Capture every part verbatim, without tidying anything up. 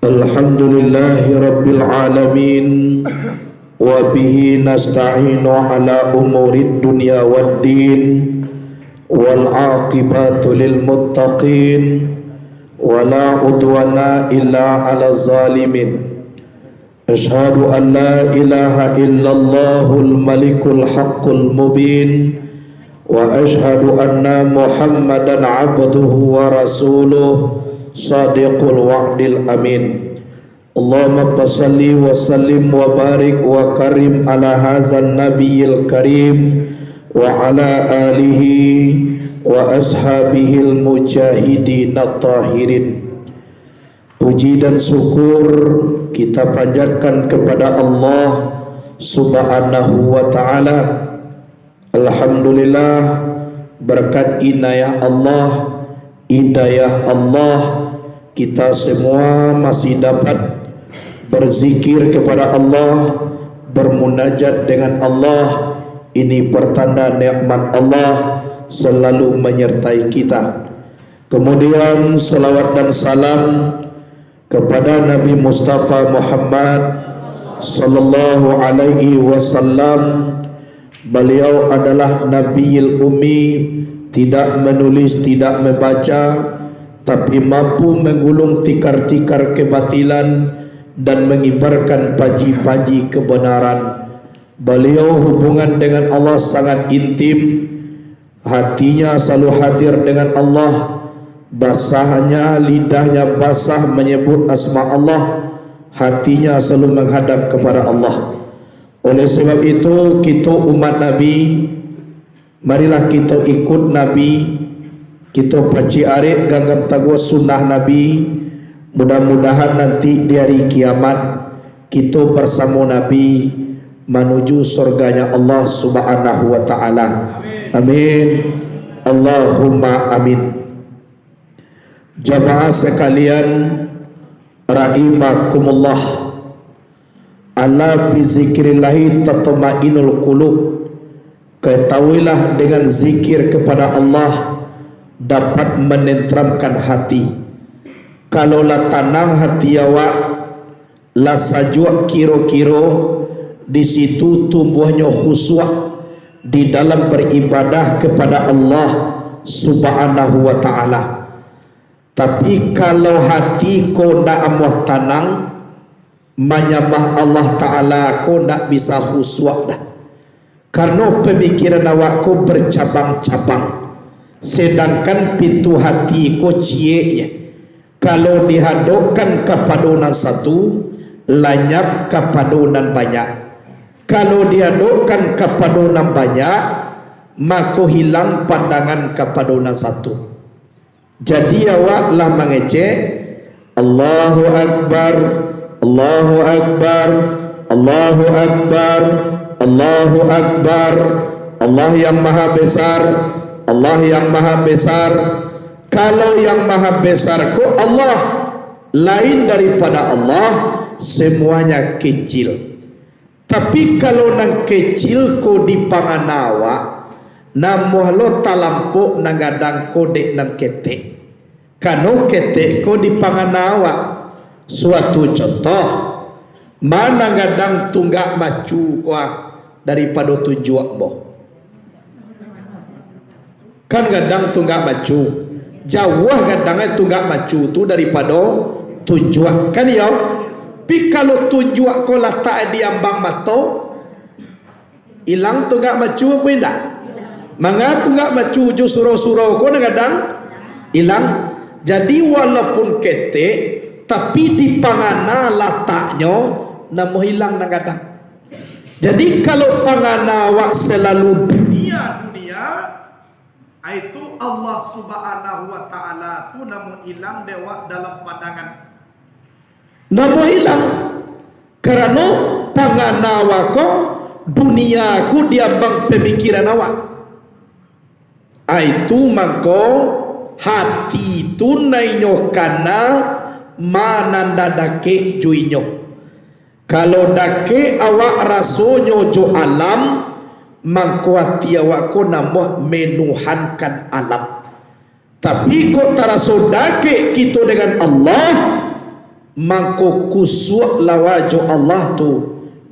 Alhamdulillahirabbil alamin. Wa bihi nasta'inu ala umurid dunya waddin. Wal aqibatu lil muttaqin. Wa la udwana illa ala zalimin. Asyhadu an la ilaha illallahul malikul haqqul mubin. Wa asyhadu anna Muhammadan abduhu wa rasuluh, sadiqul wa'dil amin. Allahumma fasalli wa sallim wa barik wa karim ala hazan nabiyil karim wa ala alihi wa ashabihil mujahidin tahirin. Puji dan syukur kita panjatkan kepada Allah Subhanahu wa Ta'ala. Alhamdulillah, berkat inayah Allah, hidayah Allah, kita semua masih dapat berzikir kepada Allah, bermunajat dengan Allah. Ini pertanda nikmat Allah selalu menyertai kita. Kemudian, salawat dan salam kepada Nabi Mustafa Muhammad sallallahu alaihi wasallam. Beliau adalah Nabiyil Ummi, tidak menulis, tidak membaca, tapi mampu menggulung tikar-tikar kebatilan dan mengibarkan panji-panji kebenaran. Beliau hubungan dengan Allah sangat intim, hatinya selalu hadir dengan Allah, basahnya, lidahnya basah menyebut asma Allah, hatinya selalu menghadap kepada Allah. Oleh sebab itu, kito umat Nabi, marilah kito ikut Nabi, kito pacik arek, ganggam taguah sunnah Nabi. Mudah-mudahan nanti di hari kiamat, kito bersamo Nabi manuju surganya Allah Subhanahu wa Ta'ala. Amin. Allahumma amin. Jamaah sekalian, rahimakumullah. Ala bizikrillahi tatmainnul qulub. Ketahuilah, dengan zikir kepada Allah dapat menenteramkan hati. Kalau lah tanang hati awak, lah sajuak kiro-kiro, di situ tumbuahnyo khusyuk di dalam beribadah kepada Allah Subhanahu wa Ta'ala. Tapi, kalau hati ko ndak amuah tanang, manyambah Allah Ta'ala ko ndak bisa khusyuk doh. Karano pamikiran awak ko bercabang-cabang, sedangkan pintu hati ko cieknyo. Kalau dihadokkan kapado nan satu, lanyap kapado nan banyak. Kalau dihadokkan kapado nan banyak, mako hilang pandangan kapado nan satu. Jadi, awak lah mangecek, "Allahu Akbar, Allahu Akbar, Allahu Akbar, Allahu Akbar, Allah yang Maha Besar, Allah yang Maha Besar." Kalau yang Maha Besar ko Allah, lain daripada Allah, semuanya kecil. Tapi, kalau nan kecil ko di pangana awak, namuah lo talampok nan gadang ko dek nan ketek. Kano ketek ko di pangana awak. Suatu contoh, ma nan gadang tunggak macu ko, ah, daripado tunjuak ambo? Kan gadang tunggak macu. Jauah gadang tunggak macu tu daripado tunjuak, kan iyo? Pi, kalau tunjuak ko latak di ambang mato, ilang tunggak macu apo indak? Manga tunggak macu jo surau-surau ko nan gadang ilang. Jadi, walaupun ketek, tapi di pangana lataknyo, namuah ilang nan gadang. Jadi, kalau pangana awak selalu dunia, dunia, aitu Allah Subhanahu wa Ta'ala tu namuah ilang dek awak dalam pandangan. Namuah ilang, karano pangana awak ko, dunia ko di ambang pamikiran awak. Aitu mangko, hati tu nan inyo kana ma nan dakek jo inyo. Kalau dakek awak rasonyo jo alam, mangko ati awak ko namuah menuhankan alam. Tapi, kok taraso dakek kito dengan Allah, mangko kusuaklah wajo Allah tu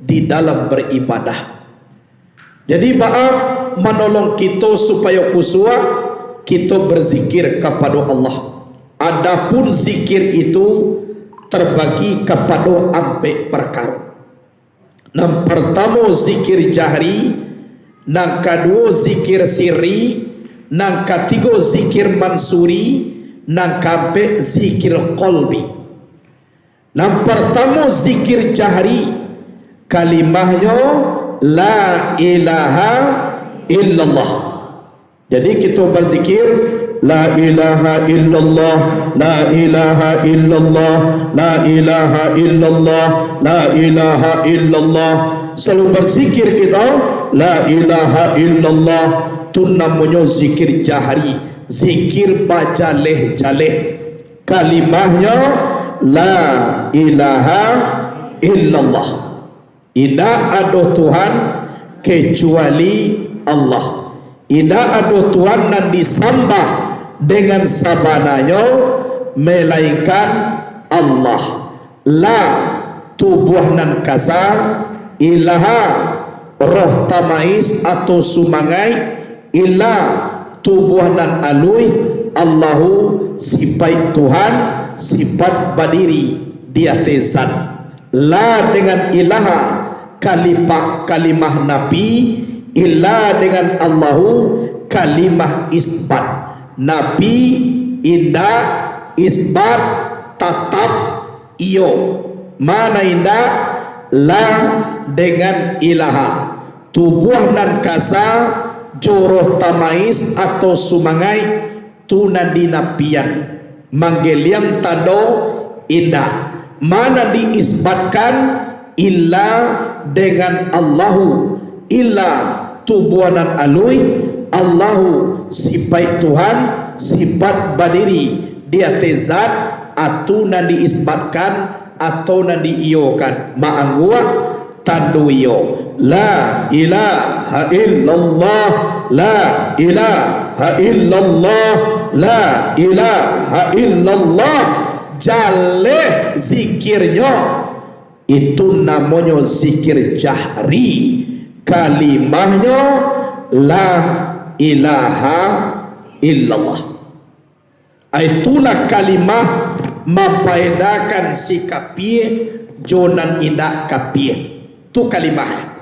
di dalam baribadah. Jadi, baa manolong kito supayo kusuak? Kito berzikir kapado Allah. Adapun zikir itu terbagi kapado ampek parkaro. Nan partamo zikir jahri, nan kaduo zikir sirri, nan katigo zikir mansuri, nan kaampek zikir qalbi. Nan partamo zikir jahri, kalimahnyo la ilaha illallah. Jadi, kito bazikir, "La ilaha illallah, la ilaha illallah, la ilaha illallah, la ilaha illallah." Salalu bazikir kito, "La ilaha illallah," tu namonyo zikir jahri, zikir bajaleh-jaleh. Kalimahnyo, "La ilaha illallah." Indak ado Tuhan kecuali Allah. Indak ado Tuhan nan disambah dengan sabananyo, melainkan Allah. La, tubuah nan kasa, ilaha, roh tamais atau sumangaik, illa, tubuah nan aluih, Allahu, sipaik Tuhan, sipaik badiri di ateh zat. La dengan ilaha, kalipah, kalimah nafi, illa dengan Allahu, kalimah isbat. Nafi, indak, isbat, tatap, iyo. Mana indak? La dengan ilaha. Tubuah nan kasa, jo roh tamais atau sumangaik, tu nan dinafian. Manggeliang tando indak. Mana diisbatkan? Illa dengan Allahu. Illa tubuah nan aluih, Allahu sipaik Tuhan, sipaik badiri di ateh zat, atau nan diisbatkan, atau nan diiyokan. Maangguak tando iyo. La ilaha illallah, la ilaha illallah, la ilaha illallah. Jaleh zikirnyo. Itu namonyo zikir jahri. Kalimahnyo la ilaha illallah. Itulah kalimah mampaedakan si kapie jo nan indak kapie. Tu kalimah.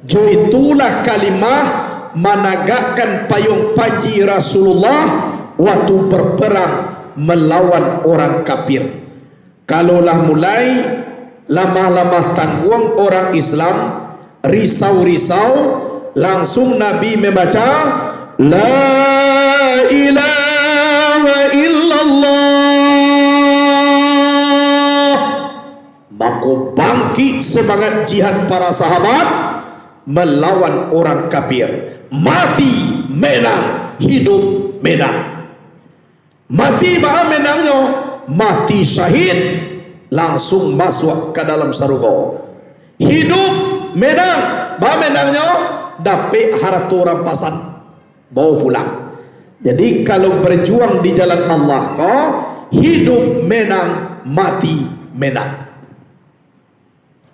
Jo itulah kalimah managakkan payuang panji Rasulullah waktu berperang melawan orang kafir. Kalau lah mulai lamah-lamah tangguang orang Islam, risau-risau, langsung Nabi membaca, "La ilaha illallah." Mako bangkik semangat jihad para sahabat melawan orang kafir. Mati menang, hidup menang. Mati baa menangnyo? Mati syahid, langsung masuak ka dalam sarugo. Hidup menang, baa menangnyo? Dapek harato rampasan, bawa pulang. Jadi, kalau berjuang di jalan Allah ko, hidup menang, mati menang.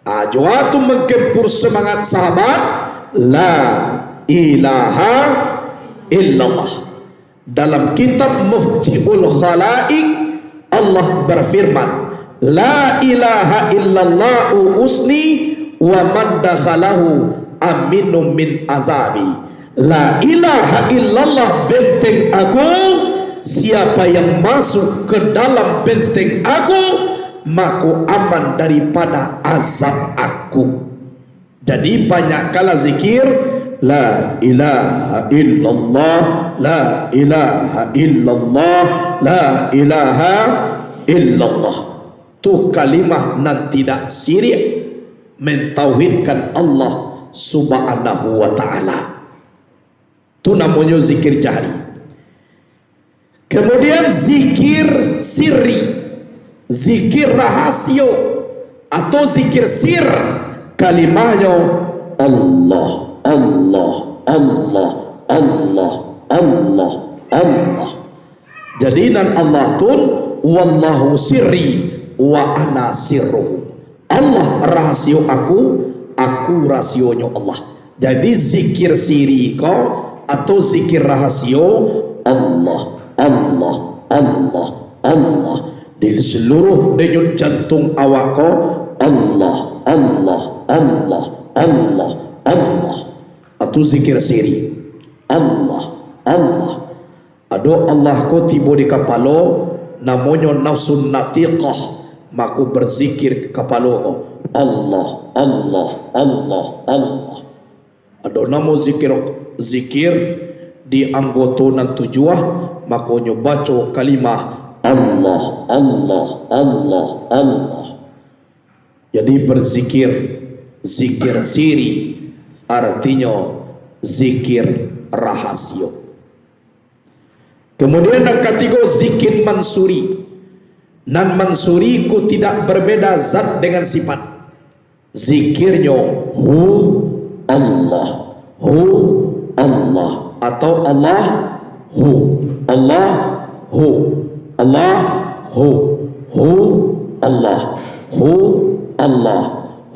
Ah, jo a tu manggempur semangat sahabat, "La ilaha illallah." Dalam kitab Mufjihul Khalaik, Allah berfirman, "La ilaha illallah usni, wa man dakhalahu aminun min azabi." La ilaha illallah benteng aku, siapa yang masuk ke dalam benteng aku, mako aman daripada azab aku. Jadi, banyakkanlah zikir, "La ilaha illallah, la ilaha illallah, la ilaha illallah." Tu kalimah nan tidak sirik mentauhidkan Allah Subhanahu wa Ta'ala. Tu namonyo zikir jahri. Kemudian zikir sirri, zikir rahasio, atau zikir sir, kalimahnyo Allah, Allah, Allah, Allah, Allah, Allah. Jadi, nan Allah tu, "Wallahu sirri, wa ana sirruhu. Allah rahasio aku, aku rahasionyo Allah. Jadi, zikir siri ko atau zikir rahasio, Allah, Allah, Allah, Allah. Di seluruh denyut jantung awak ko, Allah, Allah, Allah, Allah, Allah. Atau zikir siri, Allah, Allah. Ado Allah ko tibo di kapalo, namonyo nafsun natiqah, mako berzikir kapalo ko, Allah, Allah, Allah, Allah. Ado namo zikir, zikir di anggoto nan tujuah, mako nyo baco kalimah Allah, Allah, Allah, Allah. Jadi berzikir, zikir siri, artinyo zikir rahasio. Kemudian nan katigo, zikir mansuri. Nan mansuri ku tidak berbeda zat dengan sifat. Zikirnyo hu Allah, hu Allah, atau Allah hu, Allah hu, Allah hu, hu Allah, hu Allah,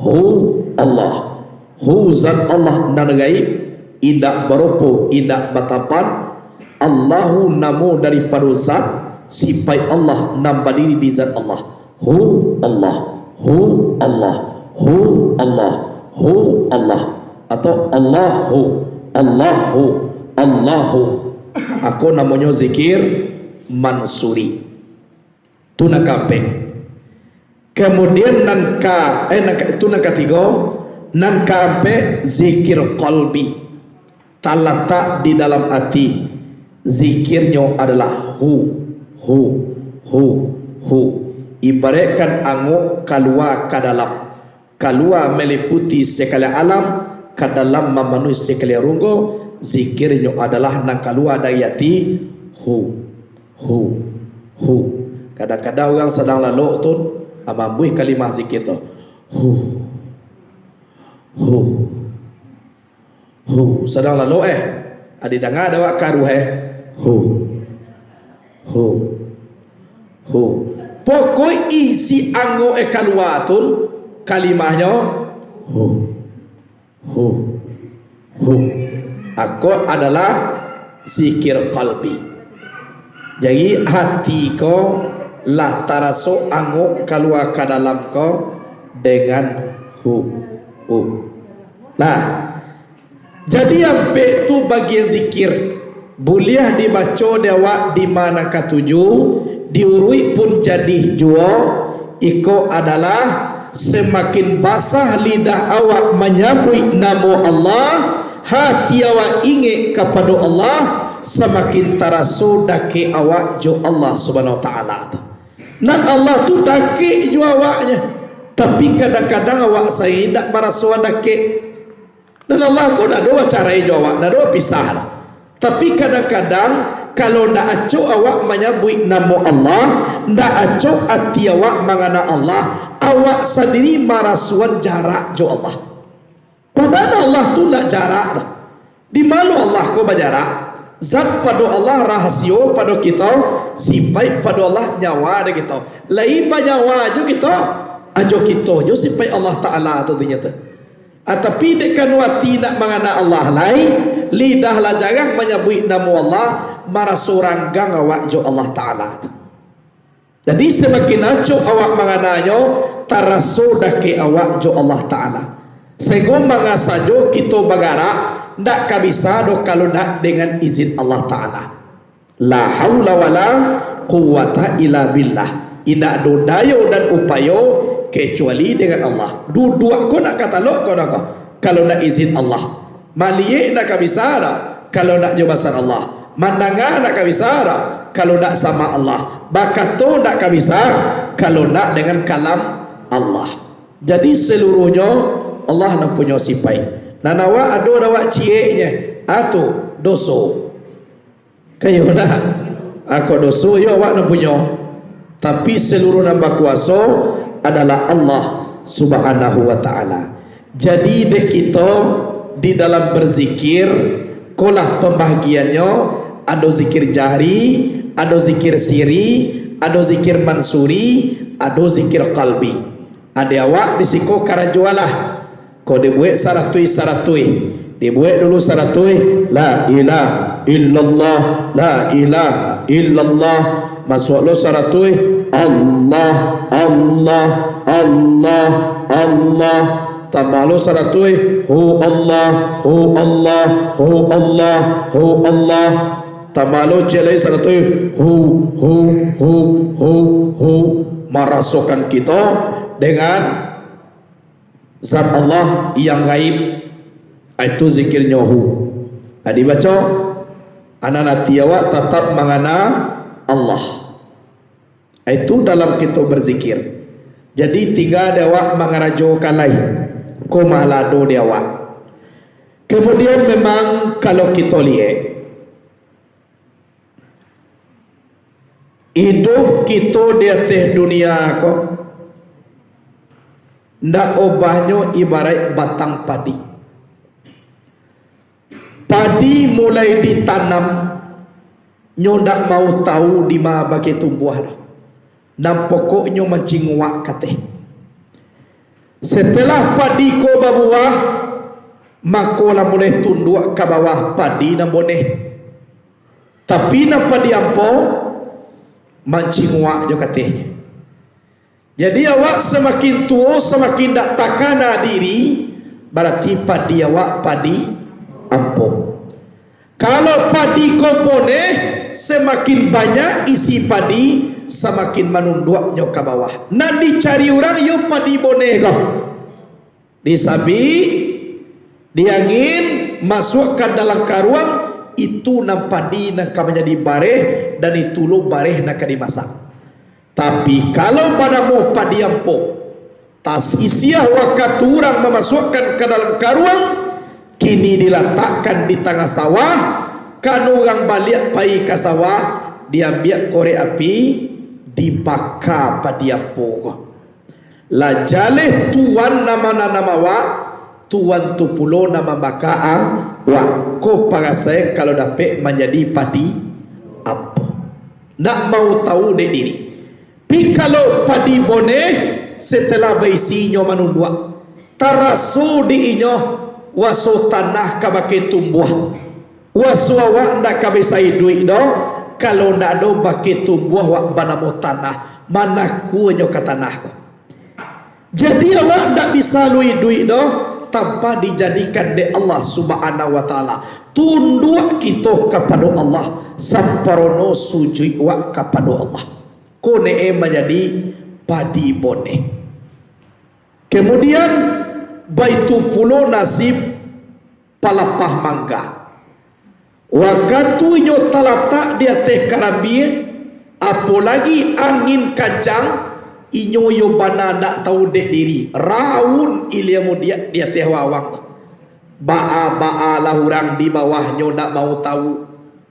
hu Allah. Hu zat Allah nan gaib, indak barupo, indak batampan. Allahu namo daripado zat, sipaik Allah nan badiri di zat Allah. Hu Allah, hu Allah, hu Allah, hu Allah. Atau Allahu, Allahu, Allahu. Ako namonyo zikir mansuri. Tu nan kaampek. Kemudian nan ka, eh, nan ka, tu nan katigo, nan kaampek zikir qalbi. Talatak di dalam ati. Zikirnyo adalah hu, hu, hu, hu. Ibaratkan angok kalua ka dalam. Kalua maliputi sakalian alam, ka dalam mamanuhi sakalian runggo, zikirnyo adalah nan kalua dari ati, hu, hu, hu. Kadang-kadang urang sadang lalok tu, ah, mambuih kalimah zikir tu. Hu, hu, hu. Sadang lalok, eh. Adi danga dek awak karuah, eh. Hu, hu, hu. Pokok isi angok, eh, kalua tu, kalimahnyo, hu, hu, hu. Ako adalah zikir qalbi. Jadi, hati ko lah taraso angok kalua ka dalam ko dengan hu, hu. Nah, jadi ampek tu bagian zikir. Buliah dibaco di awak di ma nan katuju, diuruik pun jadi juo. Iko adalah samakin basah lidah awak manyabuik namo Allah, hati awak ingek kapado Allah, samakin taraso dakek awak jo Allah Subhanahu Wa Taala tu. Nan Allah tu dakek jo awaknyo, tapi kadang-kadang awak sari indak marasoan dakek. Dan Allah ko ndak ado bacarai jo awak, ndak ado bapisah lah. Tapi kadang-kadang, kalau ndak acok awak manyabuik namo Allah, ndak acok ati awak mangana Allah, awak sandiri marasoan jarak jo Allah. Padahal Allah tu ndak jarak doh. Di ma lo Allah ko bajarak? Zat pado Allah rahasio pado kito, sipaik pado Allah nyawa dek kito. Lai banyawa jo kito, ajo kito jo sipaik Allah Taala tu dinyo tu. Ah, tapi dek kanu ati nak mangana Allah lai, lidah lah jarang manyabuik namo Allah, maraso ranggang awak jo Allah Taala tu. Jadi, samakin acok awak mangananyo, taraso dakek awak jo Allah Taala. Sainggo manga sajo kito bagarak, ndak ka bisa doh kalau ndak dengan izin Allah Taala. La haula wala quwwata illa billah. Indak ado dayo dan upayo kecuali dengan Allah. Duduak ko ndak ka talok ko doh ko, kalau ndak izin Allah. Maliek ndak ka bisa doh, kalau ndak jo basa Allah. Mandanga ndak ka bisa doh, kalau ndak sama Allah. Bakato ndak ka bisa, kalau ndak dengan kalam Allah. Jadi, seluruhnyo Allah nan punyo sipaik. Nan awak ado, awak cieknyo, ah, tu doso. Kayo ndak? Ako doso yo awak nan punyo. Tapi seluruh nan bakuaso adalah Allah Subhanahu wa Ta'ala. Jadi, dek kito di dalam berzikir, ko lah pambahagiannyo, ado zikir jahri, ado zikir siri, Ado zikir mansuri, ado zikir kalbi. Ade awak di siko karajolah. Ko dibuek saratuih-saratuih. Dibuek dulu saratuih, la ilaha illallah, la ilaha illallah. Masuak lo saratuih, Allah, Allah, Allah, Allah. Tambah lo saratuih, hu Allah, hu Allah, hu Allah, hu Allah. Tambah lo ciek lai saratuih, hu, hu, hu, hu, hu. Marasokan kito dengan Zat Allah yang gaib, itu zikirnyo hu. Adi baco, anan ati awak tatap mangana Allah. Itu dalam kito berzikir. Jadi, tingga di awak mangarajokan lai, ko malado di awak. Kemudian, memang kalau kito liek, idup kito di ateh dunia ko, ndak obahnyo ibaraik batang padi. Padi mulai ditanam, nyo ndak mau tahu dima bakeh tumbuah doh. Nan pokoknyo mancinguak kateh. Setelah padi ko babuah, mako lah mulai tunduak ka bawah padi nan boneh. Tapi nan padi ampo, mancinguak jo katehnyo. Jadi, awak samakin tuo, samakin dak takana diri, barati padi awak padi ampo. Kalau padi ko boneh, samakin banyak isi padi, samakin manunduaknyo ka bawah. Nan dicari urang iyo padi boneh ko. Disabik, diangin, masuak ka dalam karuang, itu nan padi nan ka manjadi bareh, dan itu lo bareh nan ka dimasak. Tapi, kalau banamo padi ampo, tasisiah wakatu urang mamasuakkan ka dalam karuang, kini dilatakkan di tangah sawah, kan urang baliak pai ka sawah, diambiak korek api, dibaka padi ampo ko. Lah jaleh Tuan nan mananam awak, Tuan tu pulo nan mambaka awak. Ko parasai kalau dapek manjadi padi ampo. Ndak mau tahu dek diri. Pi kalau padi boneh, setelah baisi inyo manunduak, taraso di inyo waso tanah ka bakeh tumbuah. Waso awak ndak ka bisa iduik doh, kalau ndak ado bakeh tumbuah wak banamo tanah, manakuanyo ka tanah ko. Jadi, awak ndak bisa lu iduik doh, tanpa dijadikan dek Allah Subhanahu wa Ta'ala. Tunduak kito kapado Allah, samparono sujuik wak kapado Allah. Ko ne manjadi padi boneh. Kemudian, baitu pulo nasib palapah mangga. Wakatu inyo talatak di ateh karambia, apo lai angin kancang, inyo iyo bana ndak tahu dek diri, raun ilia mudiak di ateh wawang tu. Baa-baa lah urang di bawahnyo ndak mau tahu,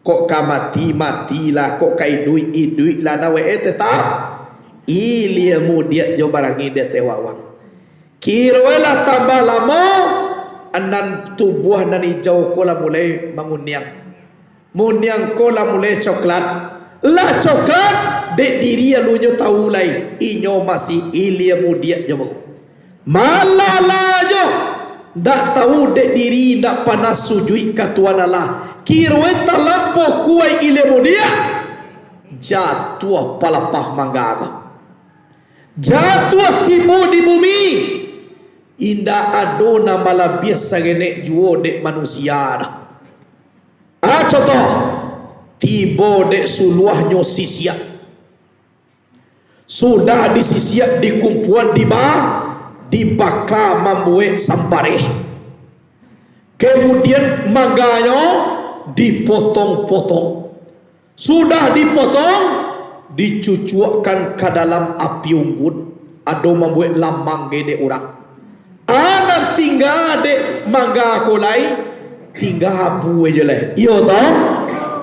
kok ka mati, matilah, kok ka iduik, iduiklah, nah, wae tetap ilia mudiak jo barangin di ateh wawang. Kiroe lah tambah lamo, nan tubuah nan ijau ko lah mulai manguniang. Muniang ko lah mulai coklat. Lah coklat, dek diri alunyo tahu lai, inyo masih ilia mudiak jo baru. Malalanyo, ndak tahu dek diri, ndak panah sujuik ka Tuhan Allah. Kiroe talampau kuaik ilia mudiak, jatuah palapah mangga. Jatuah tibo di bumi, indak ado nan malabiah sarenek juo dek manusia doh. Ah, contoh, tibo dek suluahnyo sisiak. Sudah disisiak, dikumpuan, diba-, dibaka mambuek sambareh. Kemudian mangganyo dipotong-potong. Sudah dipotong, dicucuakkan ka dalam api unggun, ado mambuek lamang ge dek urang. Anan tingga dek mangga ko lai, tingga abu ajo lai. Iyo toh?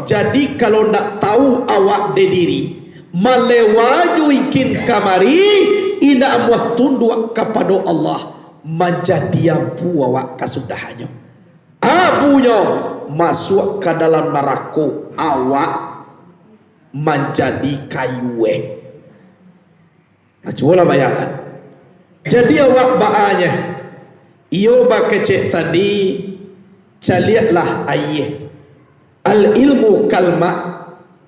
Jadi, kalau ndak tahu awak dek diri, malewa jo ingkin kamari, indak amuah tunduak kapado Allah, manjadi abu awak kasudahannyo. Abunyo masuak ka dalam narako, awak manjadi kayu, eh. Nah, cubolah bayangkan. Jadi awak baa nyo? Iyo bakecek tadi, caliaklah aia. Al-ilmu kalma,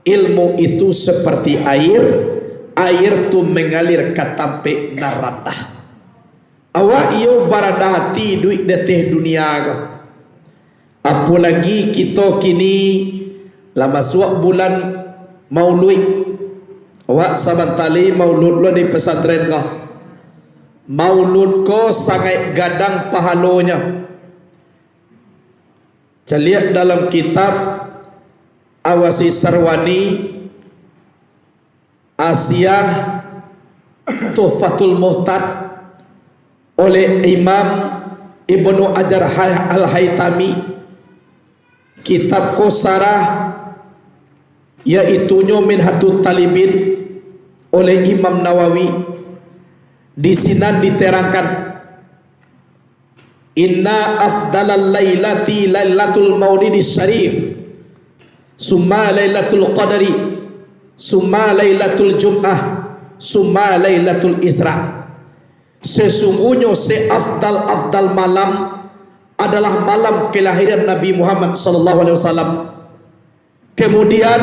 ilmu itu seperti air, air tu mengalir ka tampek nan randah. Awak iyo barandah ati iduik di ateh dunia ko. Apolagi kito kini lah masuak bulan Maulud. Awak sabanta lai Maulud lo di pesantren ko. Maulud ko sangaik gadang pahalonyo. Caliak dalam kitab Awasi Sarwani, Asiah Tuhfatul Muhtad, oleh Imam Ibnu Hajar Al-Haytami, kitab ko sarah, yaitunyo Minhatut Talibin, oleh Imam Nawawi. Di sinan diterangkan, "Inna afdalal lailati lailatul maulidis syarif, summa lailatul qadari, summa lailatul jum'ah, summa lailatul isra." Sesungguhnyo seafdal-afdal malam adalah malam kelahiran Nabi Muhammad sallallahu alaihi wasallam. Kemudian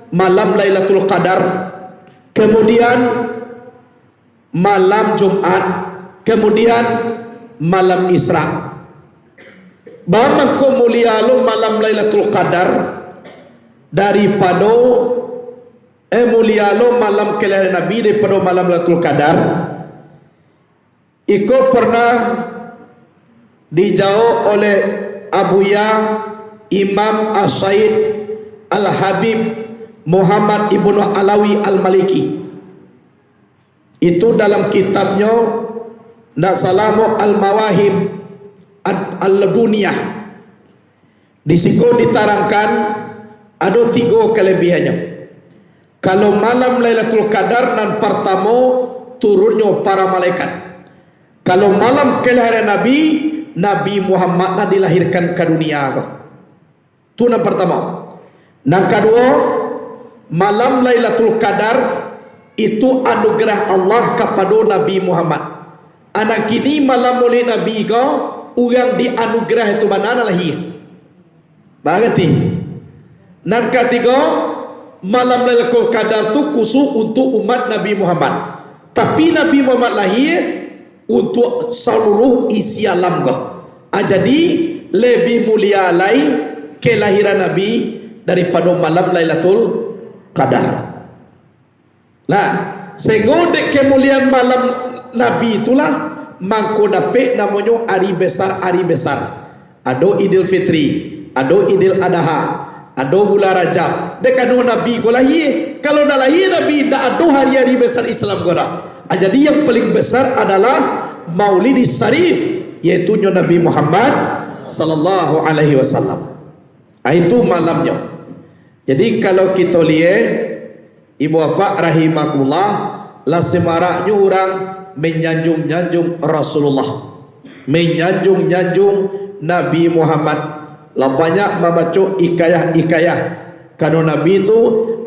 malam Lailatul Qadar, kemudian malam Jumat, kemudian malam Isra. Baa mangko mulia lo malam Lailatul Qadar daripado, eh, mulia lo malam kelahiran Nabi daripado malam Lailatul Qadar? Iko pernah dijawab oleh Abuya Imam As-Said Al-Habib Muhammad Ibnu Alawi Al-Maliki. Itu dalam kitabnyo, ndak salah mo, Al-Mawahib Ad-, Al-Laduniyah. Di siko ditarangkan, ado tigo kalebihannyo. Kalau malam Lailatul Qadar, nan partamo, turunnyo para malaikat. Kalau malam kelahiran Nabi, Nabi Muhammad nan dilahirkan ka dunia ko. Tu nan partamo. Nan kaduo, malam Lailatul Qadar itu anugerah Allah kapado Nabi Muhammad. A nan kini malam Maulid Nabi ko, urang dianugerah itu bana nan lahia. Barati. Nan katigo, malam Lailatul Qadar tu khusus untuak umat Nabi Muhammad. Tapi Nabi Muhammad lahia untuak saluruh isi alam ko. A, jadi, lebih mulia lai kelahiran Nabi daripado malam Lailatul Qadar. Nah, sehinggo dek kemuliaan malam Nabi itulah, mangko dapek namonyo ari besar-ari besar. Ado Idul Fitri, ado Idul Adha, ado bulan Rajab. Dek karano Nabi ko lahia. Kalau ndak lahia Nabi, ndak ado hari-hari besar Islam ko doh. Ah, jadi yang paling besar adalah Maulidis Syarif, yaitunyo Nabi Muhammad sallallahu alaihi wasallam. Ah, itu malamnyo. Jadi, kalau kito liek, Ibu Bapak rahimakumullah, lah samaraknyo urang manyanjung-nyanjung Rasulullah, manyanjung-nyanjung Nabi Muhammad, lah banyak mambaco hikayah-hikayah. Karano Nabi tu,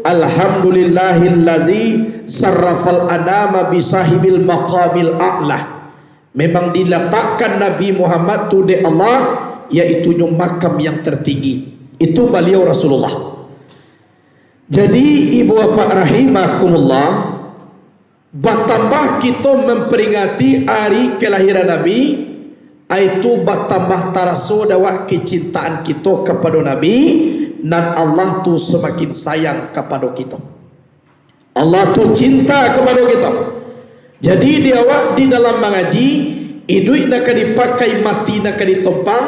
"Alhamdulillahillazi sarrafal anama bisahibil maqamil a'la." Memang dilatakkan Nabi Muhammad tu dek Allah, yaitunyo makam yang tertinggi. Itu baliau Rasulullah. Jadi, ibu bapak rahimakumullah, batambah kito mamperingati ari kalahiran Nabi, aitu batambah taraso dek awak kecintaan kito kapado Nabi, nan Allah tu samakin sayang kapado kito. Allah tu cinta kapado kito. Jadi, di awak di dalam mangaji, iduik nan ka dipakai, mati nan ka ditompang,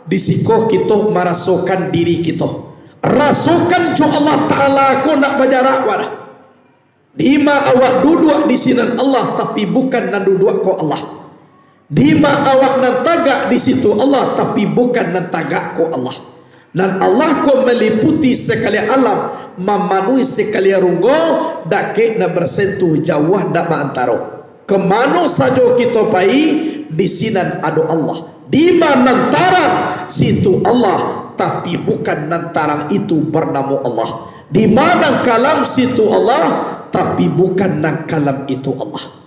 di siko kito marasokan diri kito. Rasokan jo Allah Ta'ala ko ndak bajarak, wak. Dima awak duduak di sinan Allah, tapi bukan nan duduak ko Allah. Dima awak nan tagak di situ Allah, tapi bukan nan tagak ko Allah. Nan Allah ko maliputi sakalian alam, mamanuhi sakalian runggo, dakek nan basentuh, jauah ndak baantaro. Kamano sajo kito pai, di sinan ado Allah. Dima nan tarang, situ Allah, tapi bukan nan tarang itu barnamo Allah. Di ma nan kalam situ Allah, tapi bukan nan kalam itu Allah.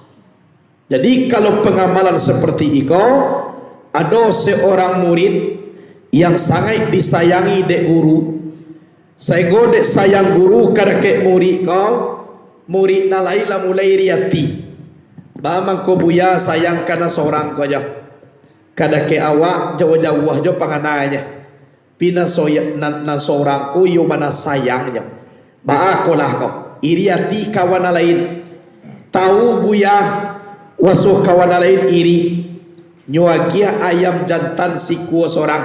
Jadi, kalau pangamalan saparti iko, ado saurang murid yang sangaik disayangi dek guru, sainggo dek sayang guru kadakek murid ko, murid nan lain lah mulai iri ati. Baa mangko buya sayang ka nan saurang ko jo? Kadakek awak jauah-jauah jo pangananyo. Pi nan soya-, nan, nan saurang ko iyo bana sayangnyo. Baa ko lah ko, iri ati kawan nan lain. Tawu buya, waso kawan nan lain iri. Nyo agiah ayam jantan sikua sorang.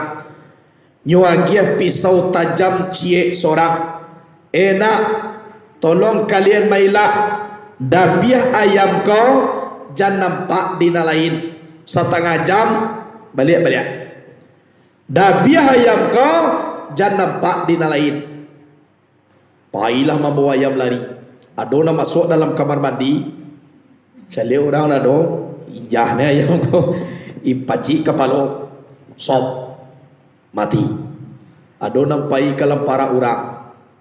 Nyo agiah pisau tajam ciek sorang. Eh nak, tolong kalian mailak, dabiah ayam ko, jan nampak di nan lain. Satangah jam, baliak-baliak. Dabiah ayam ko, jan nampak di nan lain. Pailah mambawa ayam lari. Ado nan masuak dalam kamar mandi. Caliak urang lah do, injah ni ayam ko. Ipacik kapalo. Sop. Mati. Ado nan pai ka lamparak urang.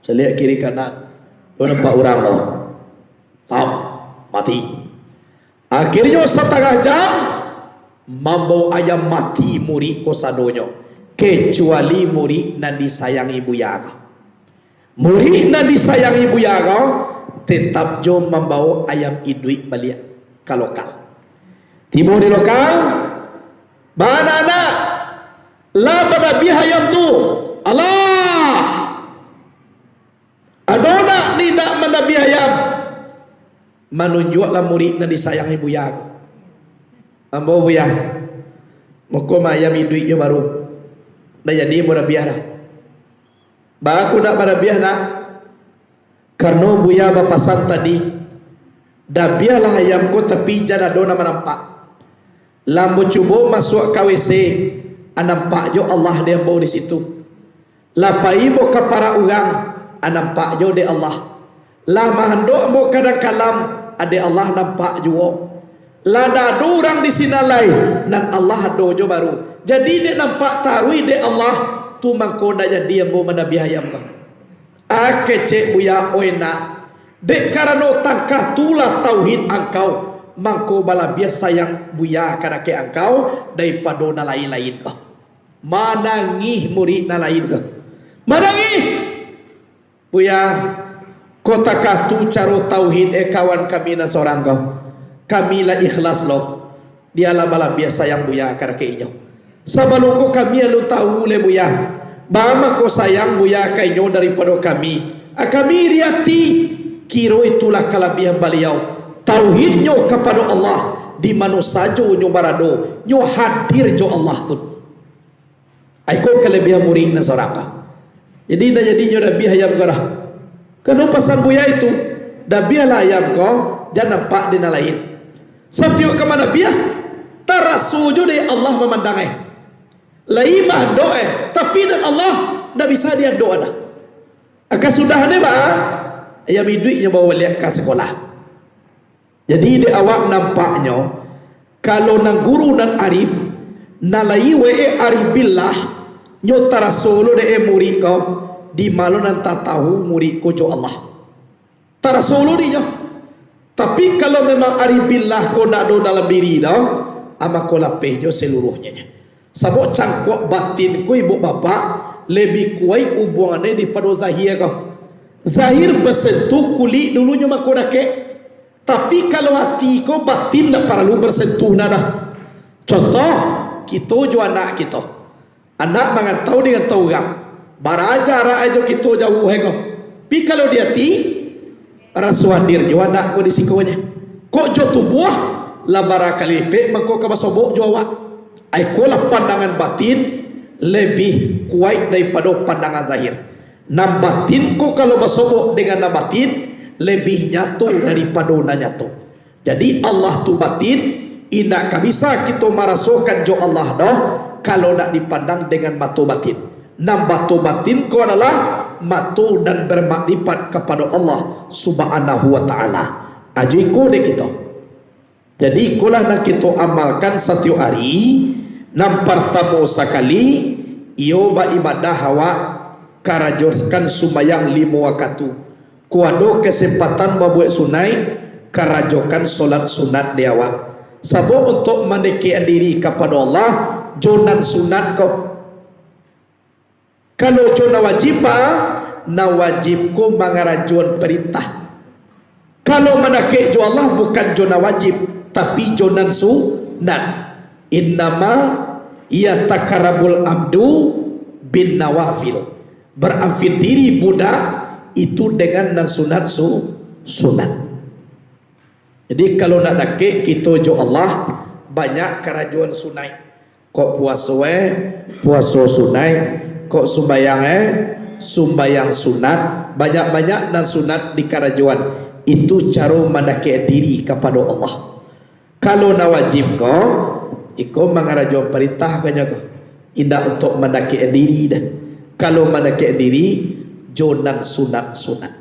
Caliak kiri kanan. Ado nampak urang do. Tam. Mati. Akhirnyo satangah jam, mambawa ayam mati murid ko sadonyo, kecuali murid nan disayangi buya ko. Murid nan disayangi buya ko, tetap jo mambawa ayam iduik baliak ka lokal. Tibo di lokal, bana nak, lah badabiah ayam tu. Alah! Ado nak ni nak manabiah ayam? Manunjuaklah murid nan disayangi buya ko. Ambo buya, mako ma ayam iduik jo baru. Ndak jadi ambo dabiah dah. Baa ko ndak badabiah nak? Karano buya bapasan tadi, dabiahlah ayam ko tapi jan ado nan manampak. Lah ambo cubo masuak ka W C, a nampak jo Allah di ambo di situ. Lah pai ambo ka parak urang, a nampak jo dek Allah. Lah mahandok ambo ka nan kalam, a dek Allah nampak juo. Lah ndak ado urang di sinan lai, nan Allah ado jo baru. Jadi dek nampak taruih dek Allah, tu mangko ndak jadi ambo manabiah ayam ko. Ah, kecek buya, oi nak, dek karano tangkah tu lah tauhid angkau, mangko balabiah sayang buya kadakek angkau daripado nan lain-lain ko. Manangih murid nan lain ko. Manangih! Buya, kok takah tu caro tauhid, eh, kawan kami nan sorang ko. Kami lah ikhlas lo. Dia lah balabiah sayang buya kadakek inyo. Sabalun ko kami alun tahu lai buya, baa mangko sayang buya ka inyo daripado kami. A kami iri ati, kiro itulah kalabiahan baliau. Tauhidnyo kapado Allah, di mano sajo nyo barado, nyo hadir jo Allah tu. Iko kalabiahan murid nan sorang ko. Jadi, ndak jadi nyo dabiah ayam ko dah. Karano pasan buya itu, dabiahlah ayam ko, jan nampak di nan lain. Satiok ka manabiah, taraso jo dek Allah mamandang, eh. Lai maandok, eh, tapi nan Allah ndak bisa diandok dah. A kasudahan ni baa, ayam iduik nyo bawa baliak ka sakolah. Jadi, dek awak nampaknyo, kalau nan guru nan arif, nan lai wae arif billah, nyo taraso lo dek murid ko, di ma lo nan tatahu murid ko jo Allah. Taraso lo di nyo. Tapi, kalau memang arif billah ko ndak ado dalam diri doh, a mako lapeh jo saluruahnyo. Sabab cangkuak batin ko, ibuk bapak, labiah kuaik ubuangannyo daripado zahir ko. Zahir basentuh kulik dulunyo mako dakek. Tapi, kalau ati ko, batin ndak paralu basentuh nah dah. Contoh, kito jo anak kito. Anak marantau di rantau urang. Bara jarak jo kito jauah ko. Tapi, kalau di ati, raso hadir jo anak ko di sikonyo. Kok jo tubuah, lah barakali lipek mangko ka basobok jo awak. Ikolah pandangan batin labiah kuaik daripado pandangan zahir. Nan batin ko kalau basobok dengan nan batin, labiah nyato daripado nan nyato. Jadi, Allah tu batin, indak ka bisa kito marasokan jo Allah doh, kalau ndak dipandang dengan mato batin. Nan mato batin ko adalah mato nan bamakrifat kapado Allah Subhanahu wa Ta'ala. A jo iko dek kito. Jadi, ikolah nan kito amalkan satiok ari. Nan partamo sakali, iyo baibadah awak Karajokan sumbayang limo wakatu. Kok ado kesempatan babuek sunaik, karajokan solat sunat di awak. Sabab untuak mandekek diri kapado Allah, jo nan sunat ko. Kalau jo nan wajib, ba, nan wajib ko mangarajoan parintah. Kalau mandakek jo Allah bukan jo nan wajib, tapi jo nan sunat. Innama yataqarrabul abdu bin nawafil. Barampek diri budak itu dengan nan sunat su-, sunat. Jadi, kalau nak dakek kito jo Allah, banyak karajoan sunaik. Kok puaso, eh, puaso sunaik. Kok sumbayang, eh, sumbayang sunat. Banyak-banyak nan sunat dikarajoan. Itu caro mandakek diri kapado Allah. Kalau nan wajib ko, iko mangarajoan parintah ko nyo ko. Indak untuak mandakek diri doh. Kalau mandakek diri, jo nan sunat-sunat.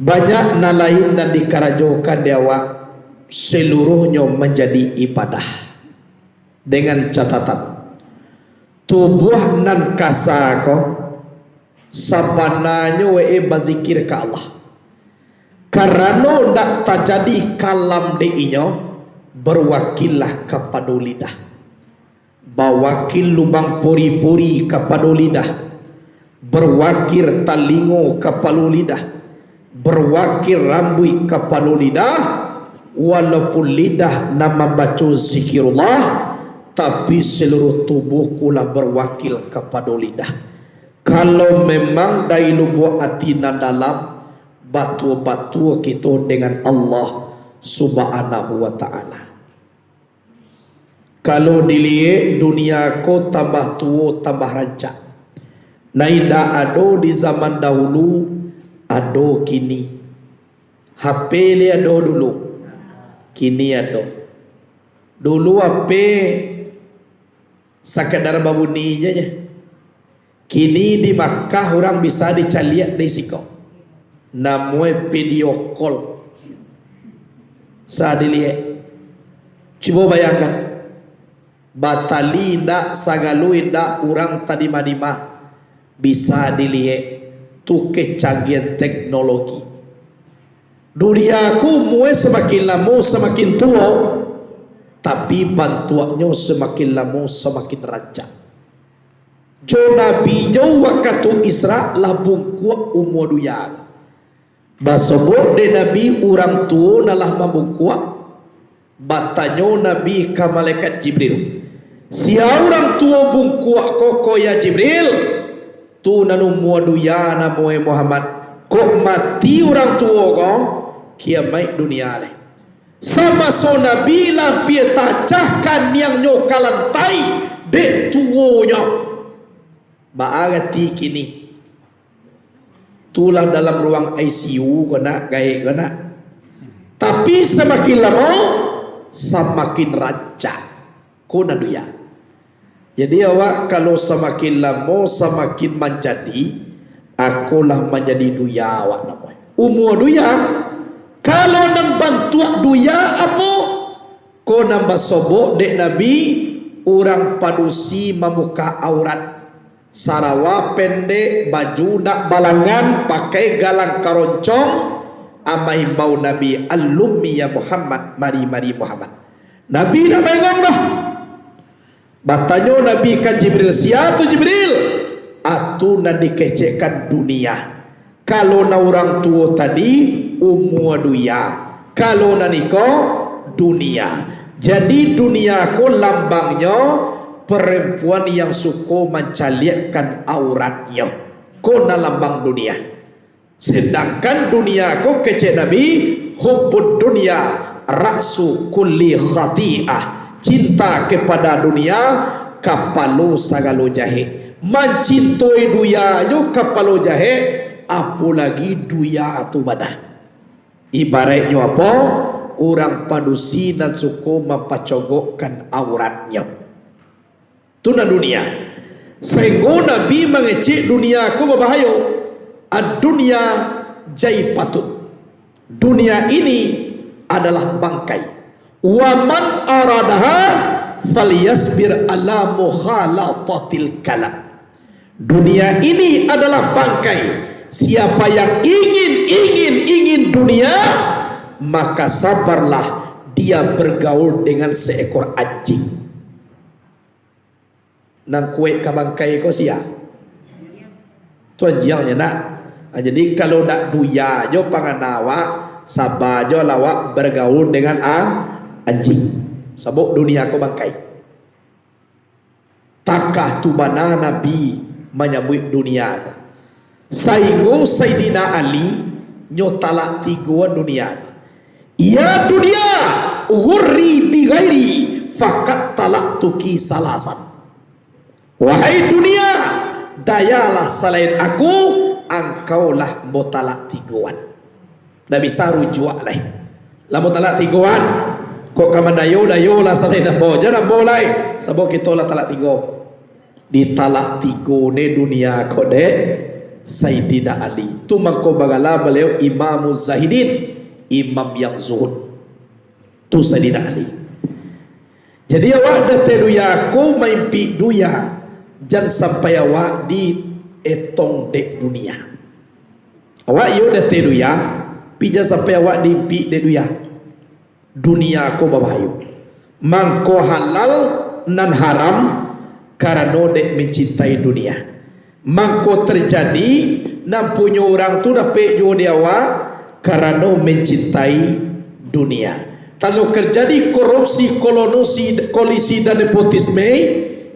Banyak nan lain nan dikarajokan di awak, seluruhnyo manjadi ibadah. Dengan catatan, tubuah nan kasa ko sabananyo wae bazikir ka Allah. Karano ndak tajadi kalam dek inyo, bawakillah kapado lidah. Bawakil lubang puri-puri kapado lidah, bawakil talingo kapado lidah, bawakil rambuik kapado lidah, walaupun lidah nan mambaco zikirullah, tapi saluruh tubuh ko lah bawakil kapado lidah. Kalau memang dari lubuak ati nan dalam, batua-batua kito dengan Allah Subhanahu wa Ta'ala. Kalau diliek, dunia ko tambah tuo, tambah rancak. Nan indak ado di zaman dahulu, ado kini. H P lai ado dulu, kini ado. Dulu H P sakadar babunyi je, je. Kini di Makkah urang bisa dicaliak dari siko. Namonyo video call. Sa diliek. Cubo bayangkan. Batali indak, sagalo indak, urang tadimah-dimah. Bisa diliek. Tu kecanggihan teknologi. Dunia ko umua samakin lamo samakin tuo, tapi bantuaknyo samakin lamo samakin rancak. Jo Nabi jo wakatu Isra lah bungkuak umua dunia. Basobok dek Nabi urang tuo nan lah mambungkuak, batanyo Nabi ka malaikat Jibril, "Sia urang tuo bungkuak ko, ko ya Jibril?" "Tu nan umua dunia namonyo Muhammad. Kok mati urang tuo ko, kiamaik dunia lai." Samaso Nabi lah ampia tacah kaniangnyo ka lantai dek tuonyo. Baa arati kini? Tu lah dalam ruang I C U ko nak, gaek ko nak. Tapi samakin lamo, samakin rancak. Ko nan dunia. Jadi awak kalau samakin lamo, samakin manjadi, ako lah manjadi dunia awak namonyo. Umua dunia, kalau nan bantuak dunia apo? Ko nan basobok dek Nabi, urang padusi mambuka aurat. Sarawa pendek, baju ndak balangan, pakai galang karoncong, a maimbau Nabi, "Allummi ya Muhammad, mari, mari Muhammad." Nabi ndak maengong doh. Batanyo Nabi ka Jibril, "Sia tu Jibril?" "Atu nan dikecekkan dunia. Kalau nan urang tuo tadi, umua dunia. Kalau nan iko, dunia." Jadi dunia ko lambangnyo perempuan yang suko mancaliakkan auratnyo. Ko nan lambang dunia. Sedangkan dunia ko kecek Nabi, "Hubbud dunya ra'su kulli khati'ah." Cinta kepada dunia, kapalo sagalo jahek. Mancintoi dunia jo kapalo jahek, apolagi dunia tu bana. Ibaraiknyo apo? Urang padusi nan suko mampacogokkan auratnyo. Tu nan dunia. Sainggo Nabi mangecek dunia ko babahayo. "Ad-dunya jaifatun." Dunia ini adalah bangkai. "Wa man aradaha falyasbir ala mukhalatatil kalam." Dunia ini adalah bangkai. Siapa yang ingin, ingin, ingin dunia, maka sabarlah dia bergaul dengan seekor anjing. Nan kuek ka bangkai ko sia? Tu anjiang nyo nak. Ah, jadi, kalau nak dunia jo pangana awak, saba jo lah awak bergaul dengan a-, anjing. Sabab dunia ko bangkai. Takah tu bana Nabi manyabuik dunia ko. Sainggo Saidina Ali nyo talak tigoan dunia ko. "Ya dunia, ghurri bi ghairi, faqad talaktuki salasan." Wahai dunia, dayalah salain aku, angkau lah ambo talak tigoan. Ndak bisa rujuak lai. Lah ambo talak tigoan, kok ka mandayo-dayo lah salain ambo, jan ambo lai, sabab kito lah talak tigo. Ditalak tigo ne dunia ko dek Saidina Ali. Tu mangko bagala baliau Imamu Zahidin, imam yang zuhud. Tu Saidina Ali. Jadi awak dateh dunia ko maimpik dunia, jan sampai awak dietong dek dunia. Awak iyo dateh dunia, tapi jan sampai awak diimpik dek dunia. Dunia ko babahayo. Mangko halal nan haram karano dek mancintai dunia. Mangko terjadi nan punyo urang tu dapek juo di awak karano mancintai dunia. Tando terjadi korupsi, kolonusi, kolisi dan nepotisme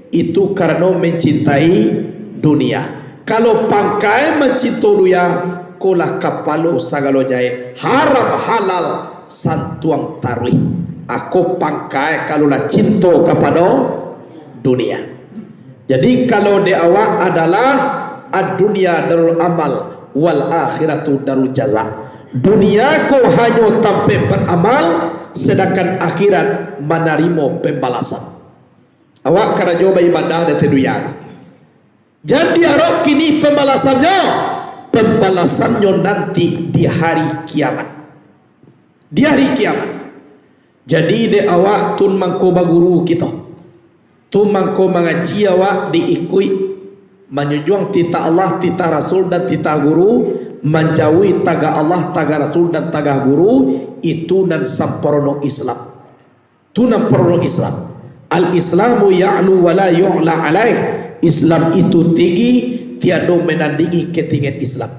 itu karano mancintai dunia. Kalau pangkai mancinto dunia, ko lah kapalo sagalo jahek, haram halal santuang taruih. Ako pangkai kalau lah cinto kapado dunia. Jadi, kalau di awak adalah, "Ad-dunya darul amal, wal akhiratu darul jaza." Dunia ko hanyo tampek baramal, sedangkan akhirat manarimo pambalasan. Awak karajo baibadah di dunia. Jan diarok kini pambalasannyo, pambalasannyo nanti di hari kiamat. Di hari kiamat. Jadi, dek awak tun mangko baguru kito. Tun mangko mangaji awak diikuik, manjunjuang titah Allah, titah Rasul, dan titah guru, manjauhi tagah Allah, tagah Rasul, dan tagah guru, itu nan samparono Islam. Tu nan parlu Islam. Al-Islamu ya'lu wa la yu'la alaih. Islam itu tinggi, tiado manandingi katinggian Islam.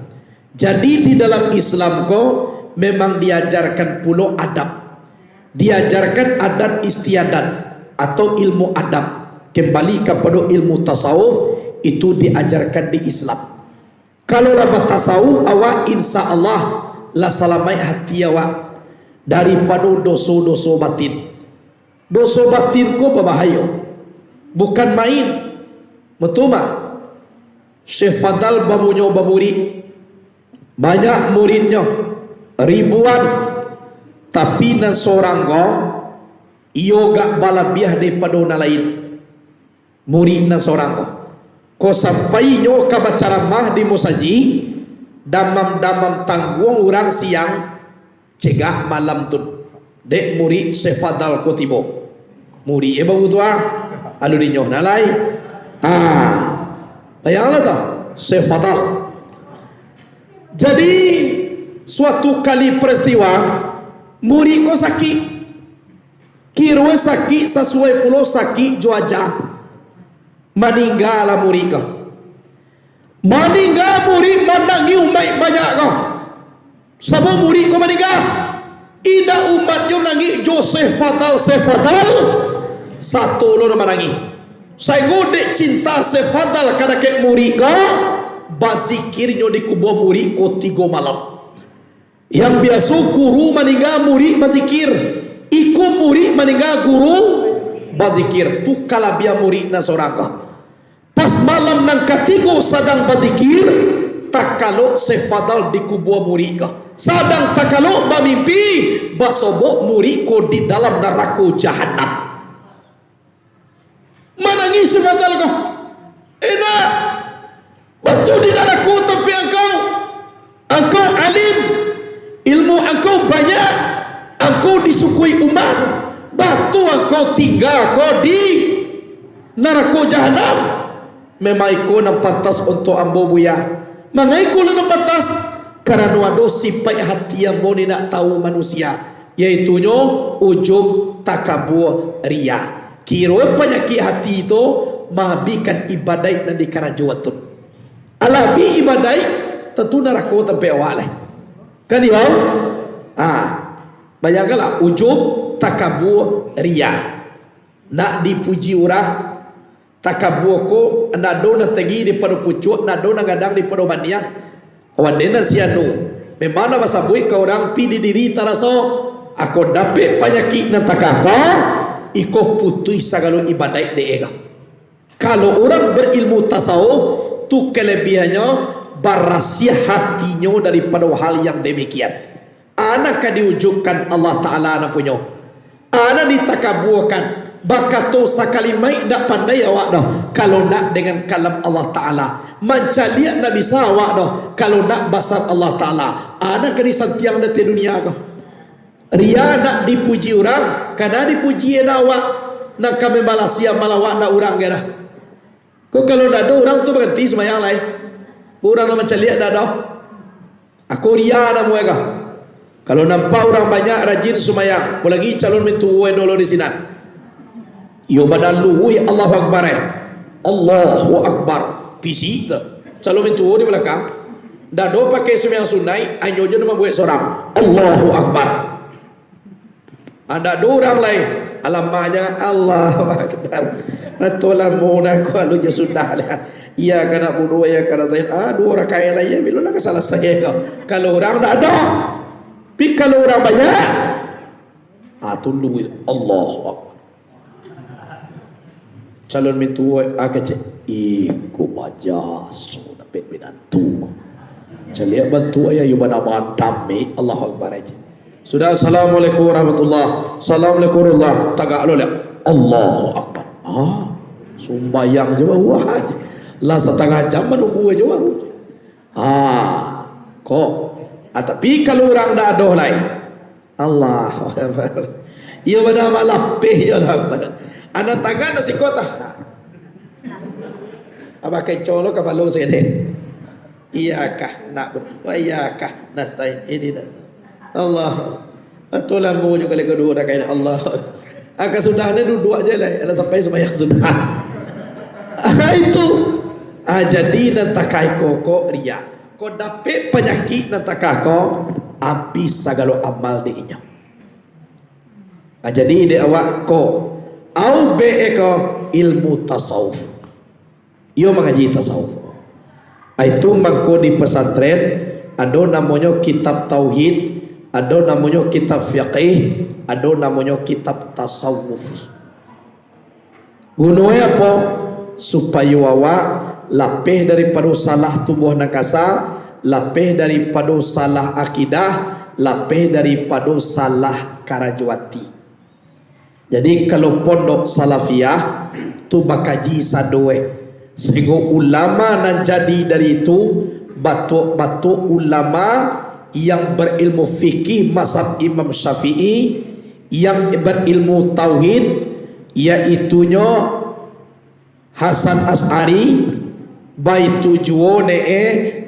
Jadi, di dalam Islam ko memang diajarkan pulo adab. Diajarkan adat istiadat atau ilmu adab. Kembali kapado ilmu tasawuf, itu diajarkan di Islam. Kalau lah batasawuf, awak insya Allah lah salamaik hati awak daripado doso-doso batin. Doso batin ko babahayo, bukan main. Batua mah, Syekh Fadal bamunyo bamurid, banyak muridnyo, ribuan, tapi nan sorang ko, iyo agak balabiah daripado nan lain. Murid nan sorang ko. Ko sampai inyo ka bacaramah di musajik, damam-damam tangguang urang siang, cegak malam tu, dek murid Syekh Fadal ko tibo. Murid e baru tu ah, alun inyo nan lai. Ah, bayanglah tu, Syekh Fadal. Jadi, suatu kali peristiwa, murid ko sakik. Kiro sakik sasuai pulo sakik jo aja. Maninggalah murid ko. Maningga murid, manangih umaik banyak ko. Sabab murid ko maningga. Indak umaiknyo nangih jo Syekh Fadal, Syekh Fadal. Sato lo nan manangih. Sainggo dek cinta Syekh Fadal ka dakek murid ko, bazikirnyo di kubua murid ko tigo malam. Yang biaso guru maningga murid bazikir, iko murid maningga guru bazikir. Tu kalabiahan murid nan sorang ko. Pas malam nan katigo sadang bazikir, takalok Syekh Fadal di kubua murid ko. Sadang takalok bamimpi, basobok murid ko di dalam narako jahanam. Manangih Syekh Fadal ko. Indak. Batua di narako tampek angkau. Angkau alim. Ilmu angkau banyak. Angkau disukui umat. Batua angkau tingga ko di narako jahanam. Memang iko nan pantas untuak ambo, Buya. Mangai ko lah nan pantas? Karano ado sipaik hati ambo ni nak tahu manusia, yaitunyo ujub, takabua, riya. Kiro panyakik hati tu mahabihkan ibadaik nan dikarajoan tu. Alah abih ibadaik, tantu narako tampek awak lai. Kan iyo? Ah, bayangkanlah, ujub, takabua, riya. Nak dipuji urang, takabua ko, ndak ado nan tinggi daripado pucuak, ndak ado nan gadang daripado baniang. Awak den nan si anu, memang nan basabuik ka urang, pi di diri taraso, ako dapek panyakik nan takah ko, iko putuih sagalo ibadaik dek e ko. Kalau urang berilmu tasawuf, tu kelebiahannyo, barasiah hatinyo daripado hal yang demikian. A nan ka diujubkan Allah Ta'ala nan punyo. A nan ditakabuakan. Bakato sakali maik ndak pandai awak doh, kalau ndak dengan kalam Allah Ta'ala. Mancaliak ndak bisa awak doh, kalau ndak basa Allah Ta'ala. A nan ka disantiang di ateh dunia ko. Riya nak dipuji urang, kana dipuji dah awak, nan ka mambalasi amal awak ndak urang kiro. Ko kalau ndak ado urang tu baranti sumbayang lai. Urang nan mancaliak ndak ado. Ako riya namo e ko. Kalau nampak urang banyak rajin sumbayang, apolai calon mintuo e dolo di sinan. Iyo badan luruih Allahu Akbar e. Allahu Akbar. Pisik tu. Calon mintuo di balakang. Ndak ado pakai sumbayang sunaik, anyo jo nan mambuek sorang. Allahu Akbar. Ndak ado urang lai. Alamaknyo Allahu Akbar. Batua lamo nah ko alun jo sudah lah. Iyyaka na'budu wa iyyaka nasta'in. Ah, duo rakaat lai, iyo bilo lah ka salasai ko. Kalau urang ndak ado. Tapi kalau urang banyak, ah, tuluih Allahu Akbar. Calon mintuo, ah, kecek, iko bajaso dapek minantu. Caliak bantuak e, iyo bana-bana dami, Allahu Akbar aja. Sudah, "Assalamualaikum warahmatullah, assalamualaikum warahmatullah," tagak lo liak, Allahu Akbar. Ah, sumbayang jo baru aja. Lah satangah jam manunggu aja baru. Ah, ko. Ah, tapi kalau urang ndak ado lai, Allahu Akbar. Iyo bana malapeh jo lah. Anak tangan nasi kota. Abah kencong lo kapalo sini. Iyakah nak, iyakah nastain ini dah. Allah. Atau lamo jo kali kaduo dah kain Allah. Aka sudah ni duduak je lah. Ada sampai sembahyang sudah. Ah, itu. Ah, jadi nan takai kokok riak. Ko dapek panyakik nan takah ko, abih sagalo amal dek inyo. Ah, jadi dek awak ko, au be ko ilmu tasawuf. Iyo mangaji tasawuf. Ah, itu mangko di pesantren ado namonyo kitab tauhid, ado namonyo kitab fiqih, ado namonyo kitab tasawuf. Guno e apo? Supayo awak lapeh daripado salah tubuah nan kasa, lapeh daripado salah akidah, lapeh daripado salah karajo ati. Jadi, kalau pondok salafiyah tu bakaji sado e, sainggo ulama nan jadi dari itu, batuak-batuak ulama yang berilmu fikih mazhab Imam Syafi'i, yang berilmu tauhid, yaitunyo Hasan Asy'ari, baitu juo ne e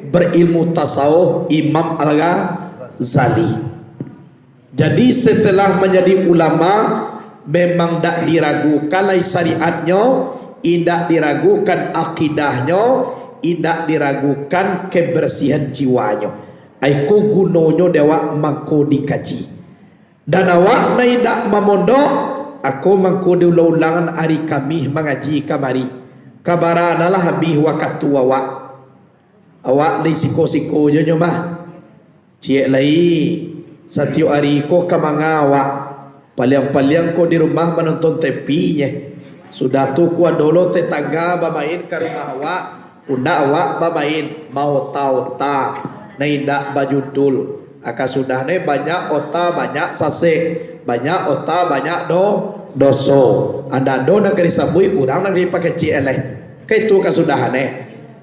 berilmu tasawuf Imam Al-Ghazali. Jadi, setelah manjadi ulama, memang dak diragukan lai syariatnyo, indak diragukan akidahnyo, indak diragukan kebersihan jiwanyo. Ai ko gunonyo dek awak mangko dikaji. Dan awak nan indak mamondok, ako mangko diulang-ulangan ari Kamih mangaji kamari. Kabaranalah abih wakatu awak. Awak disiko-siko jo nyo mah. Ciek lai, satiok ari ko ka manga awak. Paliang-paliang ko di rumah manonton T V nye. Sudah tu, kua dolo tetangga bamain ka rumah awak, undak awak bamain, baota-ota, nan indak bajudul. Aka sudah ne banyak ota, banyak sasek, banyak ota, banyak do-, doso. Anda do nan ka disabuik, urang nan ka dipakecek aleh. Ka itu ka sudah ne.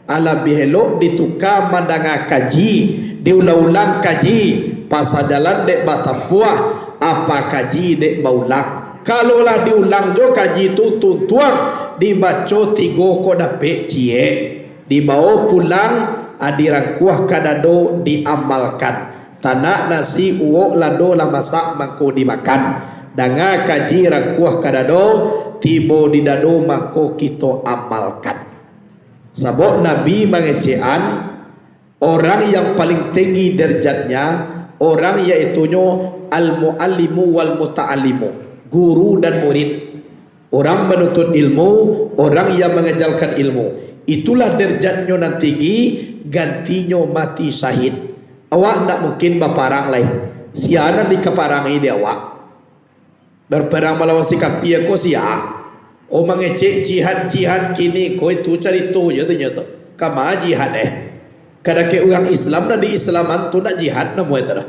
Alabiah elok dituka mandanga kaji, diulang-ulang kaji, pasa jalan dek batampuah, apa kaji dek baulang. Kalau lah diulang jo kaji tu tuntuang, dibaco tigo ko dapek ciek, dibawo pulang, a, dirangkuah ka dado, diamalkan. Tanak nasi uwok lado lah masak mangko dimakan. Danga kaji rangkuah ka dado, tibo di dado mangko kito amalkan. Sabab Nabi mangecekan, orang yang paling tinggi derajatnya, orang yaitunyo al-muallimu wal muta'allimu, guru dan murid. Orang menuntut ilmu, orang yang mengajarkan ilmu. Itulah derajatnyo nan tinggi, gantinyo mati syahid. Awak ndak mungkin baparang lai. Sia nan dikaparangi di awak? Berperang malawan si kapia ko sia. Oh, mangecek jihad-jihad kini ko, itu carito je tu nyo tu. Kama jihad eh? Kadake urang Islam nan di-Islaman tu nak jihad namo itu dah.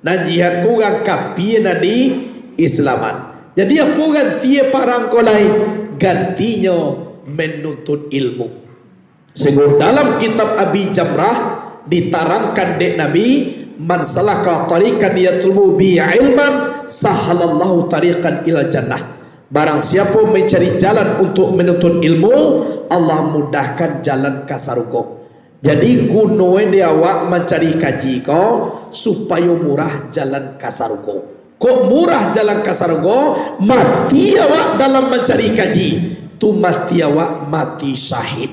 Nan jihad ko urang kapia nan di-Islaman. Jadi apo ganti parang ko lai? Gantinyo menuntut ilmu. Sungguh dalam kitab Abi Jamrah ditarangkan dek Nabi, "Man salaka tariqan yatlubu bi ilman, sahalallahu tariqan ilal jannah." Barang siapo mencari jalan untuk menuntut ilmu, Allah mudahkan jalan ka sarugo. Jadi guno di awak mancari kaji ko, supayo murah jalan ka sarugo. Kok murah jalan ka sarugo? Mati awak dalam mancari kaji, tu mati awak mati syahid.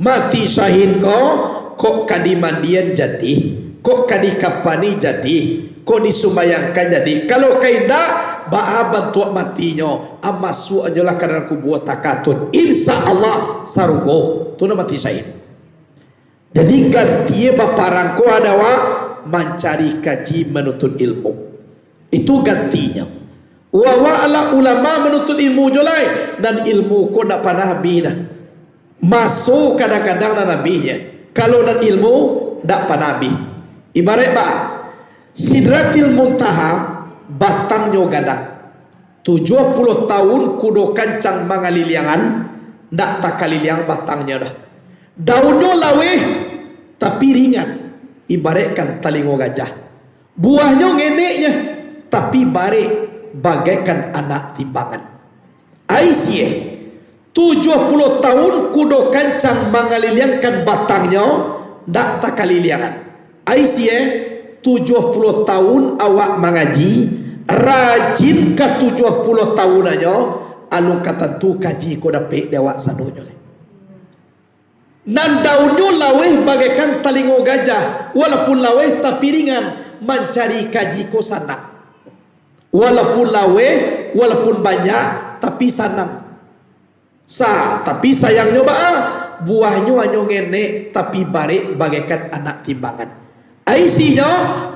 Mati syahid ko, kok ka dimandian jadi, kok ka dikapani jadi, kok disumbayangkan jadi. Kalau ka indak, baa bantuak matinyo? A, masuaknyolah ka dalam kubua takatun. Insya Allah, sarugo. Tu nan mati syahid. Jadi, ganti baparang ko adalah mancari kaji, manuntut ilmu. Itu gantinyo. Awak lah ulama manuntut ilmu jo lai, nan ilmu ko ndak panah abih dah. Maso kadang-kadang nan abih je. Kalau nan ilmu, ndak panah abih. Ibarat baa, Sidratil Muntaha, batangnyo gadang. Tujuah puluah tahun kudo kancang mangaliliangan, ndak takaliliang batangnyo dah. Daunnyo laweh, tapi ringan, ibaratkan talingo gajah. Buahnyo ngeneknyo, tapi barek bagaikan anak timbangan. Ai sieh, tujuah puluah tahun kudo kancang mangaliliangkan batangnyo, ndak takaliliangan. Ai sieh, tujuah puluah tahun awak mangaji, rajin ka tujuah puluah tahun anyo, alun ka tantu kaji ko dapek di awak sadonyo lai. Nan daunnyo laweh bagaikan talingo gajah, walaupun laweh tapi ringan, mancari kaji ko sanang. Walaupun laweh, walaupun banyak, tapi sanang. Sa, tapi sayangnyo baa, buahnyo hanyo ngenek, tapi barek bagaikan anak timbangan. Isinyo,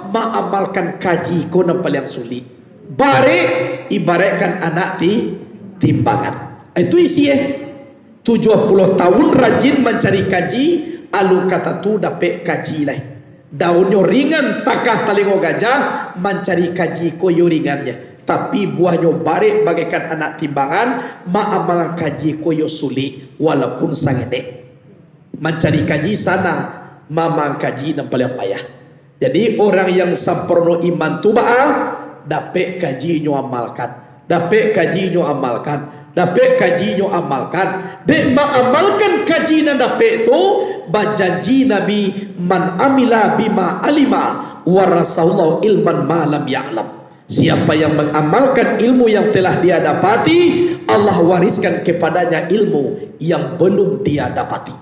maamalkan kaji ko nan paliang sulik. Barek, ibaratkan anak ti-, timbangan. Itu isi eh. Tujuah puluah tahun rajin mancari kaji, alun ka tantu dapek kaji lai. Daunnyo ringan takah talingo gajah, mancari kaji ko iyo ringannyo. Tapi buahnyo barek bagaikan anak timbangan, maamalkan kaji ko iyo sulik, walaupun sangenek. Mancari kaji sanang, maamalkan kaji nan paliang payah. Jadi, orang yang sampurno iman tu baa, dapek kaji nyo amalkan, dapek kaji nyo amalkan, dapek kaji nyo amalkan. Dek maamalkan kaji nan dapek tu, bajanji Nabi, "Man amila bima alima, warasahullahu ilman ma lam ya'lam." Siapa yang mengamalkan ilmu yang telah dia dapati, Allah wariskan kepadanya ilmu yang belum dia dapati.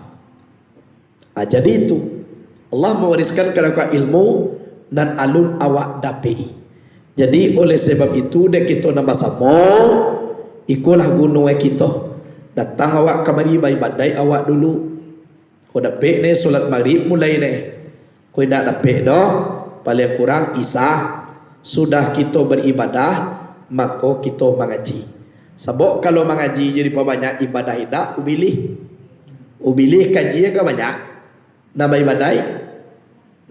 Ah, jadi itu, Allah mewariskan ka awak ilmu nan alun awak dapek-i. Jadi, oleh sebab itu, dek kito nan basamo, ikolah guno e kito. Datang awak kamari, baibadaik awak dulu. Ko dapek ne, solat Magrib mulai ne. Ko indak dapek doh, paling kurang Isya. Sudah kito baribadah, mako kito mangaji. Sabab kalau mangaji jadi pabanyak, ibadah indak, ubilih. Ubilih kaji ka banyak, nambah ibadaik,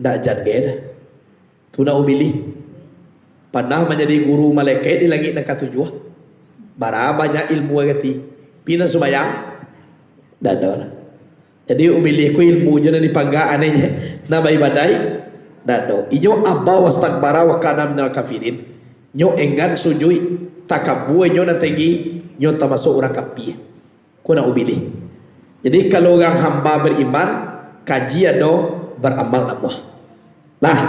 ndak jan gai dah. Tu nak ubilih. Panah manjadi guru malaikat di langik nan katujuah. Bara banyak ilmu agati. Pi nan sumbayang? Ndak ado lah. Jadi, ubilih ko ilmu je nan dipangga aneh je. Nambah ibadaik? Ndak ado. Inyo aba wastakbara wa kana minal kafirin. Nyo enggan sujuik. Takabua nyo nan tinggi, nyo tamasuak urang kapia. Ko nak ubilih. Jadi, kalau urang hamba bariman, kaji ado, baramal nabuah. Lah,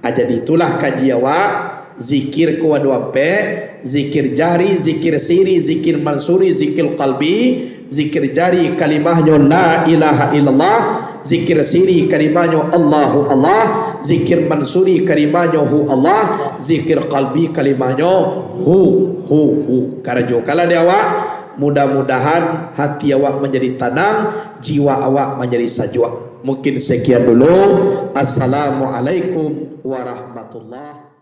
ah, jadi itulah kaji awak, zikir ko ado ampek, zikir jahri, zikir siri, zikir mansuri, zikir qalbi, zikir jahri kalimahnyo la ilaha illallah, zikir siri kalimahnyo Allahu Allah, zikir mansuri kalimahnyo hu Allah, zikir qalbi kalimahnyo hu, hu, hu. Karajokanlah dek awak, mudah-mudahan hati awak manjadi tanang, jiwa awak manjadi sajuak. Mungkin sekian dulu. Assalamualaikum warahmatullahi